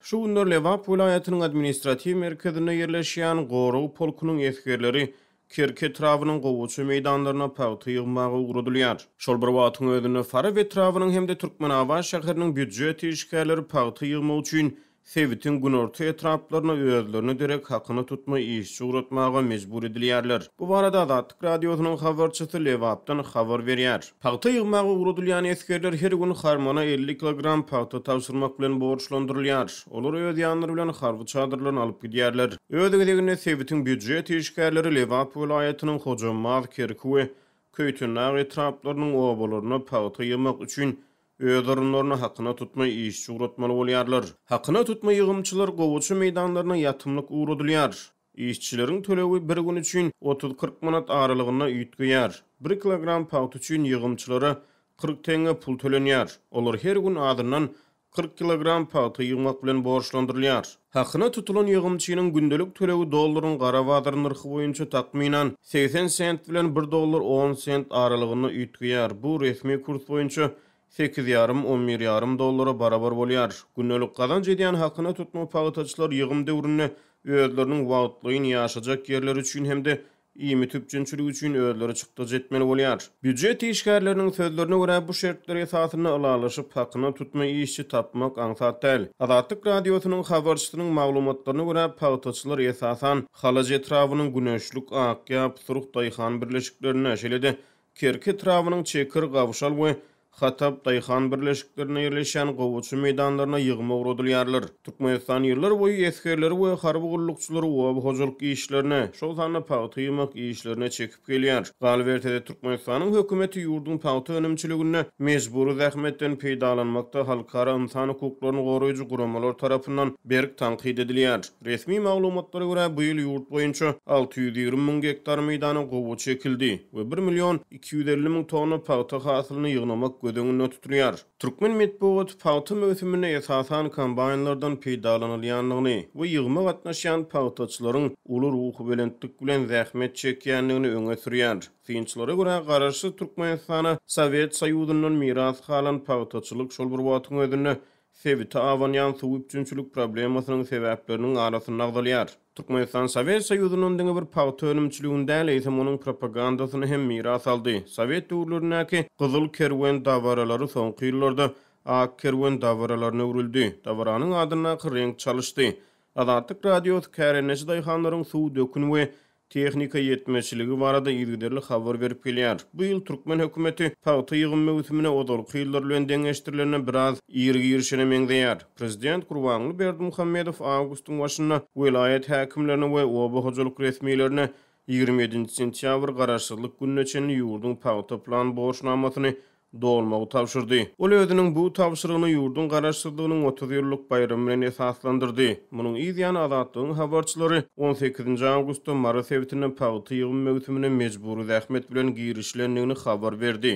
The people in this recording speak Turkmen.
Şu günler Lebap welaýatynyň administratiw merkezinde ýerleşýän Gorag polkunyň esgerleri Kerki etrabynyň gowaça meýdanlaryna pagta ýygmaga ugradylýar. Şol bir wagtyň özünde Farap etrabynyň hem-de Türkmenabat şäheriniň býujet işgärleri pagta ýygmak üçin sebitiň günorta etraplaryna özlerine derek hakyna tutma işçi ugratmaga mejbur edilýärler. Bu barada Azatlyk Radiosynyň habarçysy Lebapdan habar berýär. Pagta ýygmaga ugradylýan esgerler her gün harmana 50 kilogram pagta tabşyrmak bilen borçlandyrylýar. Olar öz ýanlary bilen harby çadyrlaryny alyp gidýärler. Öz gezeginde sebitiň býujet işgärleri Lebap welaýatynyň Hojambaz, Kerki we Köýtendag etraplarynyň obalaryna pagta ýygmak üçin öz orunlaryna hakyna tutma işçi ugratmaly bolýarlar. Hakyna tutma ýygymçylar gowaça meýdanlaryna ýatymlyk ugradylýar. Işçileriň tölegi bir gün üçin otuz-kyrk manat aralygynda üýtgeýär. Bir kilogram pagta üçin ýygymçylara 40 teňňe pul tölenýär. Olar her gün azyndan 40 kilogram pagta ýygmak bilen borçlandyrylýar. Hakyna tutulan ýygymçynyň gündelik tölegi dollaryň gara bazar nyrhy boýunça takmynan 80 sent bilen bir dollar on sent aralygynda üýtgeýär, bu resmi kurs boýunça sekiz ýarym, on bir ýarym dollara barabar bolýar. Gündelik gazanç edýän hakyna tutma pagtaçylar ýygym döwründe özleriniň wagtlaýyn ýaşajak ýerleri üçin hem-de iýmit üpjünçiligi üçin özleri çykdajy etmeli bolýar. Býujet işgärleriniň sözlerine görä, bu şertler esasynda ylalaşyp, hakyna tutma işçi tapmak aňsat däl. Azatlyk Radiosynyň habarçysynyň maglumatlaryna görä, pagtaçylar esasan Halaç etrabynyň Güneşlik, Akýap, Surh daýhan birleşiklerinde, şeýle-de Kerki etrabynyň Çekir, Gawşal we Hatap daýhan birleşiklerinde ýerleşýän gowaça meýdanlaryna ýygyma ugradylýarlar. Türkmenistan ýyllar boýy esgerleri we harby gullukçylary oba hojalyk işlerine, şol sanda pagta ýygmak işlerine çekip gelýär. Galyberse-de, Türkmenistanyň hökümeti ýurduň pagta önümçiliginde mejbury zähmetden peýdalanmakda halkara ynsan hukuklaryny goraýjy guramalar tarapyndan berk tankyt edilýär. Resmi maglumatlara görä, bu ýyl ýurt boýunça 620 müň gektar meýdana gowaça ekildi we bir million 250 müň tonna pagta hasylyny ýygnamak göz öňünde tutulýar. Türkmen metbugaty pagta möwsüminde esasan kombaýnlardan peýdalanylýandygyny we ýygyma gatnaşýan pagtaçylaryň uly ruhubelentlik bilen zähmet çekýändigini öňe sürýär. Synçylara görä, garaşsyz Türkmenistana Sowet Soýuzyndan miras galan pagtaçylyk şol bir wagtyň özünde sebite abanýan suw üpjünçilik problemasynyň sebäpleriniň arasynda agzalýar. Türkmenistan Sowet Soýuzyndan diňe bir pagta önümçiligini däl, eýsem onuň propagandasyny hem miras aldy. Sowet döwürlerindäki Gyzyl kerwen dabaralary soňky ýyllarda Ak kerwen dabaralaryna öwrüldi. Dabaranyň adyndaky reňk çalyşdy. Azatlyk Radiosy kärendeçi daýhanlaryň suw, dökün we tehnika ýetmezçiligi barada yzygiderli habar berip gelýär. Bu ýyl türkmen hökümeti pagta ýygym möwsümine ozalky ýyllar bilen deňeşdirilende biraz ir girişene meňzeýär. Prezident Gurbanguly Berdimuhamedow awgustyň başynda welaýat häkimlerine we oba hojalyk resmilerine 27-nji sentýabr Garaşsyzlyk gününe çenli ýurduň pagta plan borçnamasyny dolmagy tabşyrdy. Ol özüniň bu tabşyrygyny ýurduň Garaşsyzlygynyň 30 ýyllyk baýramy bilen esaslandyrdy. Munuň yz ýany Azatlygyň habarçylary on sekizinji awgustda Mary sebitinde pagta ýygym möwsümine mejbury zähmet bilen girişilendigini habar berdi.